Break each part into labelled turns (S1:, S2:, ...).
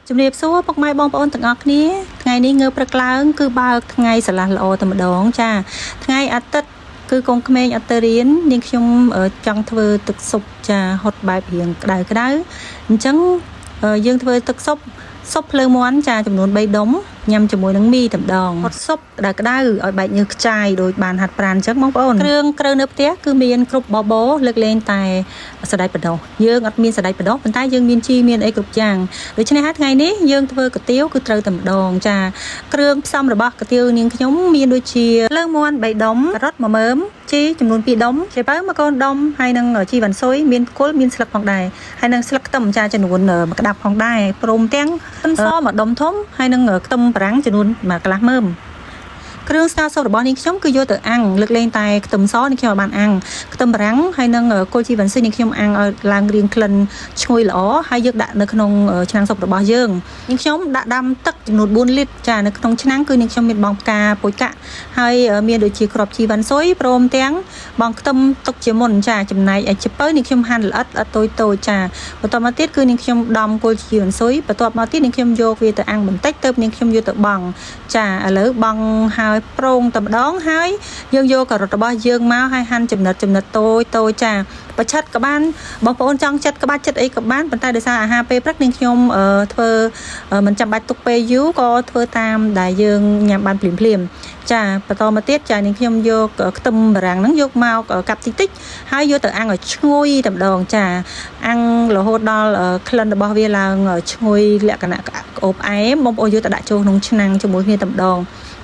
S1: ជំរាបសួរពុកម៉ែបងប្អូនទាំងអស់គ្នាថ្ងៃនេះងើបព្រឹកឡើងគឺបើកថ្ងៃស្រឡះល្អតែម្ដងចាថ្ងៃអាទិត្យគឺកូនក្មេងអត់ទៅរៀននាងខ្ញុំចង់ធ្វើទឹកស៊ុបចាហុតបែបរៀងក្តៅក្តៅអញ្ចឹងយើងធ្វើទឹកស៊ុបស៊ុបភ្លើមាន់ចាចំនួន3ដុំញ៉ាំជាមួយនឹងមីតែម្ដងហុតស៊ុបក្តៅក្តៅឲ្យបែកញើសខ្ចាយដោយបានហាត់ប្រាណអញ្ចឹងបងប្អូនគ្រឿងគ្រឿងនៅផ្ទះគឺមានគ្រប់បបោលើកលែងតែសណ្តែកបណ្ដុះយើងអត់មានសណ្តែកបណ្ដុះប៉ុន្តែយើងមានជីមានអីគ្រប់យ៉ាងដូច្នេះហើយថ្ងៃនេះយើងធ្វើកាទៀវគឺត្រូវតែម្ដងចាគ្រឿងផ្សំរបស់កាទៀវនាងខ្ញុំមានដូចជាភ្លើងមាន់3ដុំការ៉ុត1មើមជីចំនួន2ដុំចេពៅមួយកូនដុំហើយនឹងជីវ៉ាន់ស៊ុយមានគល់មានស្លឹកផងដែរហើយនឹងស្លឹកខ្ទឹមចាចំនួនមួយក្តាប់ផងដែរព្រមទាំងខ្ទឹមសមួយដុំធំហើយនឹងខ្ទឹមបារាំងចំនួនមួយកន្លះមើមគ្រឿងស្ងោរស៊ុបរបស់នាងខ្ញុំគឺយកទៅអាំងលើកលែងតែខ្ទឹមសនាងខ្ញុំឲ្យបានអាំងខ្ទឹមបារាំងហើយនឹងគល់ជីវ៉ាន់ស៊ុយនាងខ្ញុំអាំងឲ្យឡើងរៀងក្លិនឈ្ងុយល្អហើយយកដាក់នៅក្នុងឆ្នាំងស៊ុបរបស់យើងនាងខ្ញុំដាក់ដាំទឹកចំនួន4លីត្រចានៅក្នុងឆ្នាំងគឺនាងខ្ញុំមានបងផ្កាពុយកាក់ហើយមានដូចជាគ្រាប់ជីវ៉ាន់ស៊ុយព្រមទាំងបងខ្ទឹមទុកជាមុនចាចំណែកឯចេពៅនាងខ្ញុំហាន់ល្អិតល្អិតតូចតូចចាបន្ទាប់មកទៀតគឺនាងខ្ញុំដំគល់ជីវ៉ាន់ស៊ុយបន្ទាប់មកទៀតនាងខ្ញុំយកវាទៅអាំងបន្តិចទៅនាងខ្ញុំយកទៅបង់ចាឥឡូវបង់ហើយប្រងតែម្ដងហើយយើងយកការ៉ុតរបស់យើងមកហើយហាន់ចំណិតចំណិតតូចតូចចាប្រឆិតក៏បានបងប្អូនចង់ចិត្តក្បាច់ចិត្តអីក៏បានប៉ុន្តែដោយសារអាហារពេលព្រឹកនាងខ្ញុំធ្វើមិនចាំបាច់ទុកពេលយូរក៏ធ្វើតាមដែលយើងញ៉ាំបានភ្លាមភ្លាមចាបន្តមកទៀតចានាងខ្ញុំយកខ្ទឹមបារាំងហ្នឹងយកមកកាប់តិចតិចហើយយកទៅអាំងឲ្យឈ្ងុយតែម្ដងចាអាំងរហូតដល់ក្លិនរបស់វាឡើងឈ្ងុយលក្ខណៈក្អូបអែមបងប្អូនយកទៅដាក់ចូលក្នុងឆ្នាំងជាមួយគ្នាតែម្ដង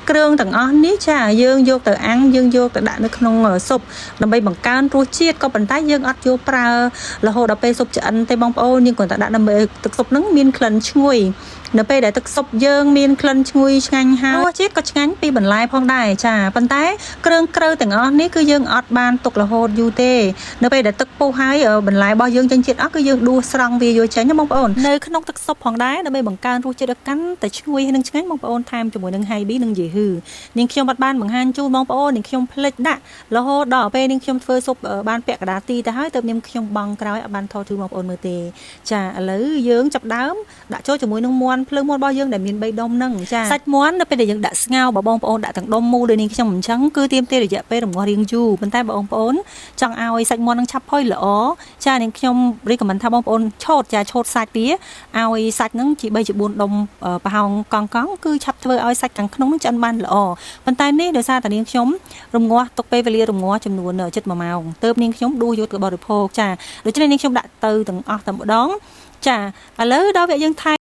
S1: គ្រឿងទាំងអស់នេះចាយើងយកទៅអាំងយើងយកទៅដាក់នៅក្នុងស៊ុបដើម្បីបង្កើនរសជាតិក៏ប៉ុន្តែយើងអត់យកប្រើរហូតដល់ពេលស៊ុបឆ្អិនទេបងប្អូនយើងគ្រាន់តែដាក់ដើម្បីទឹកស៊ុបហ្នឹងមានក្លិនឈ្ងុយនៅពេលដែលទឹកស៊ុបយើងមានក្លិនឈ្ងុយឆ្ងាញ់ហើយរសជាតិក៏ឆ្ងាញ់ពីបន្លែផងដែរចាប៉ុន្តែគ្រឿងក្រៅទាំងអស់នេះគឺយើងអត់បានទុករហូតយូរទេនៅពេលដែលទឹកពុះហើយបន្លែរបស់យើងចេញជាតិអស់គឺយើងដួសស្រង់វាយកចេញណាបងប្អូននៅក្នុងទឹកស៊ុបផងដែរដើម្បីបង្កើនរសជាតិឲ្យកាន់តែឈ្ងុយហើយនឹងឆ្ងាញ់បងប្អូនថែមជាមួយនឹង ហៃប៊ីនិងយេហ៊ឺនាងខ្ញុំអត់បានបង្ហាញជូនបងប្អូននាងខ្ញុំភ្លេចដាក់រហូតដល់ពេលនាងខ្ញុំធ្វើស៊ុបបានពាក់កណ្ដាលទីទៅហើយទៅនាងខ្ញុំបង់ក្រោយអត់បានថតជូនបងប្អូនមើលទេចាឥឡូវយើងចាប់ដើមដាក់ចូលជាមួយនឹងមាន់ភ្លើងមាន់របស់យើងដែលមាន3ដុំហ្នឹងចាសាច់មាន់នៅពេលដែលយើងដាក់ស្ងោរបើបងប្អូនដាក់ទាំងដុំមូលដូចនាងខ្ញុំអញ្ចឹងគឺទាមទាររយៈពេលរំងាស់រៀងយូរប៉ុន្តែបើបងប្អូនចង់ឲ្យសាច់មាន់នឹងឆាប់ផុយល្អចានាងខ្ញុំ recommend ថាបងប្អូនឆូតចាឆូតសាច់វាឲ្យសាច់ហ្នឹងជា3ជា4ដុំប្រហោងកង់កង់គឺឆាប់ធ្វើឲ្យសាច់ខាងក្នុងនឹងឆ្អិនបានល្អប៉ុន្តែនេះដោយសារតែនាងខ្ញុំរំងាស់ទុកពេលវេលារំងាស់ចំនួនជិត1ម៉ោងទើបនាងខ្ញុំដួសយកទៅបរិភោគចាដូច្នេះនាងខ្ញុំដាក់ទៅទាំងអស់តែម្ដងចាឥឡូវដល់វគ្គយើងថែ